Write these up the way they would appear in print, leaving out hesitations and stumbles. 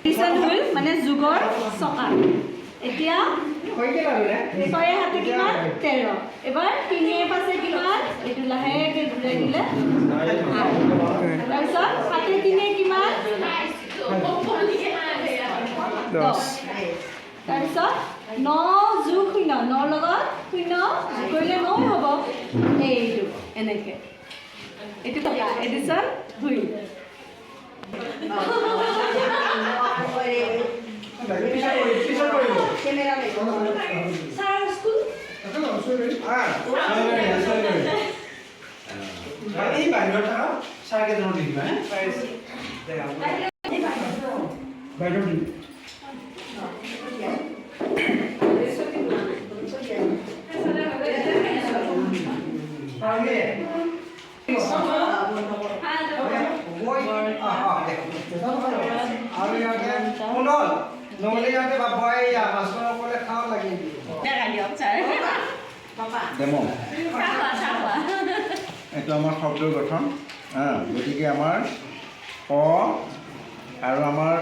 Addition wheel মানে যোগৰ চকা। এতিয়া ছয়ে সাতে কিমান? 13। এবাৰ তিনিয়ে পাঁচে কিমান? এইটো লাহেকৈ ঘূৰাই দিলে 8। তাৰপিছত সাতে তিনিয়ে কিমান? 10। তাৰপিছত ন যোগ শূন্য, নৰ লগত শূন্য যোগ কৰিলে নই হ'ব। এইটো এনেকৈ, এইটো টকা এডিশ্যন হুইল। Sir, school. এই বাহিৰত থকা ছাৰকেইজনক দি দিবা। বাইদেউ দিম। আৰু ইয়াতে শুনল নহ'লে ইয়াতে বাবাই মাছৰ খাওঁ লাগে। ডেম। এইটো আমাৰ শব্দৰ গঠন। গতিকে আমাৰ ক আৰু আমাৰ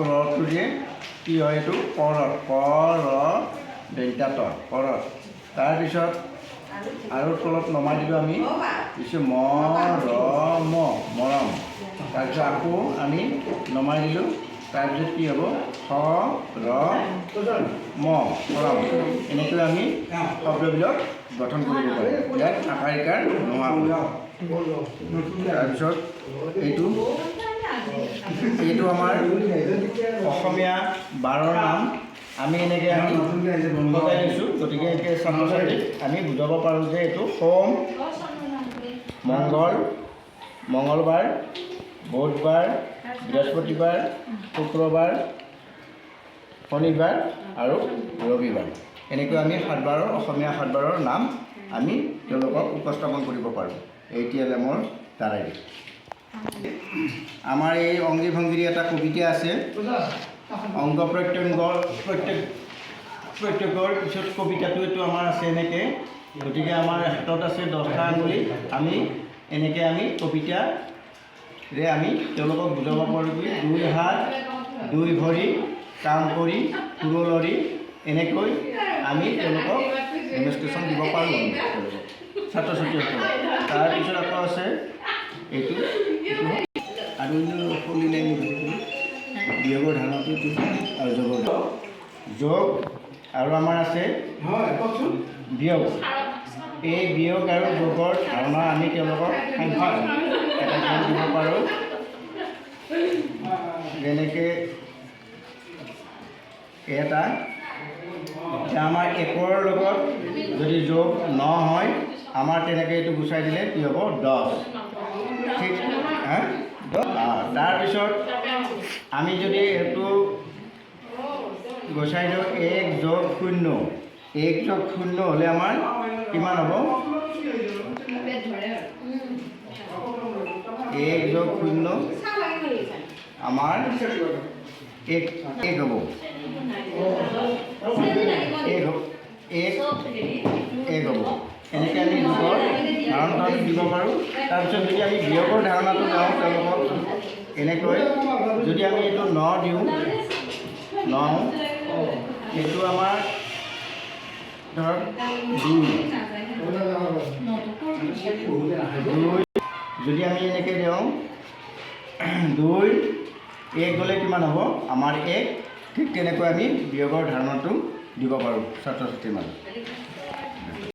ৰটো যে কি হয়, এইটো কৰত, ক ৰ দন্ত্যা ত, কৰত। তাৰপিছত আৰু তলত নমাই দিলোঁ আমি, দিছোঁ ম ৰ ম, মৰম। তাৰপিছত আকৌ আমি নমাই দিলোঁ। তাৰপিছত কি হ'ব? স ৰ ম, সৰম। এনেকৈ আমি শব্দবিলাক গঠন কৰিব পাৰোঁ, ইয়াত আকাৰ ইকাৰ নোহোৱা। তাৰপিছত এইটো এইটো আমাৰ অসমীয়া বাৰৰ নাম। আমি এনেকৈ আমি সজাই দিছোঁ। গতিকে এনেকৈ ছাত্ৰ ছাত্ৰীক আমি বুজাব পাৰোঁ যে এইটো সোম, মংগল, মঙলবাৰ, বুধবাৰ, বৃহস্পতিবাৰ, শুক্ৰবাৰ, শনিবাৰ আৰু ৰবিবাৰ। এনেকৈ আমি সাতবাৰৰ, অসমীয়া সাতবাৰৰ নাম আমি তেওঁলোকক উপস্থাপন কৰিব পাৰোঁ এই টি এল এমৰ দ্বাৰাই। আমাৰ এই অংগী ভংগীৰ এটা কবিতা আছে, অংগ প্ৰত্যংগ প্ৰত্যেক প্ৰত্যেকৰ পিছত কবিতাটো এইটো আমাৰ আছে এনেকৈ। গতিকে আমাৰ হাতত আছে 10টা আঙুলি। আমি এনেকৈ আমি কবিতাৰে আমি তেওঁলোকক বুজাব পাৰোঁ কি দুই হাত দুই ভৰি কাম কৰি সুৰলৰি। এনেকৈ আমি তেওঁলোকক ডেমনষ্ট্ৰেশ্যন দিব পাৰোঁ, আমি তেওঁলোকক, ছাত্ৰ ছাত্ৰীসকলক। তাৰপিছত আকৌ আছে এইটো এইটো আৰু সলিলে বিয়োগৰ ধাৰণাটো এইটো আৰু যোগৰ যোগ আৰু আমাৰ আছে বিয়োগ। এই বিয়োগ আৰু যোগৰ ধাৰণা আমি তেওঁলোকক সংখ্যা এটা জ্ঞান দিব পাৰোঁ। যেনেকৈ এটা এতিয়া আমাৰ একৰ লগত যদি যোগ ন হয় আমাৰ, তেনেকৈ এইটো গুচাই দিলে কি হ'ব? 10। ঠিক হা। তাৰপিছত আমি যদি এইটো গুচাই দিওঁ, এক যোগ শূন্য, এক যোগ শূন্য হ'লে আমাৰ কিমান হ'ব? এক যোগ শূন্য আমাৰ এক, এক হ'ব, এক হ'ব, এক, এক হ'ব। এনেকৈ আমি যোগৰ ধাৰণাটো আমি দিব পাৰোঁ। তাৰপিছত যদি আমি বিয়োগৰ ধাৰণাটো যাওঁ তেওঁলোকক, এনেকৈ যদি আমি এইটো ন দিওঁ, ন, এইটো আমাৰ ধৰক দুই, দুই, যদি আমি এনেকৈ দিওঁ দুই, এক গ'লে কিমান হ'ব আমাৰ? এক। ঠিক তেনেকৈ আমি বিয়োগৰ ধাৰণাটো দিব পাৰোঁ ছাত্ৰ ছাত্ৰীৰ মাজত।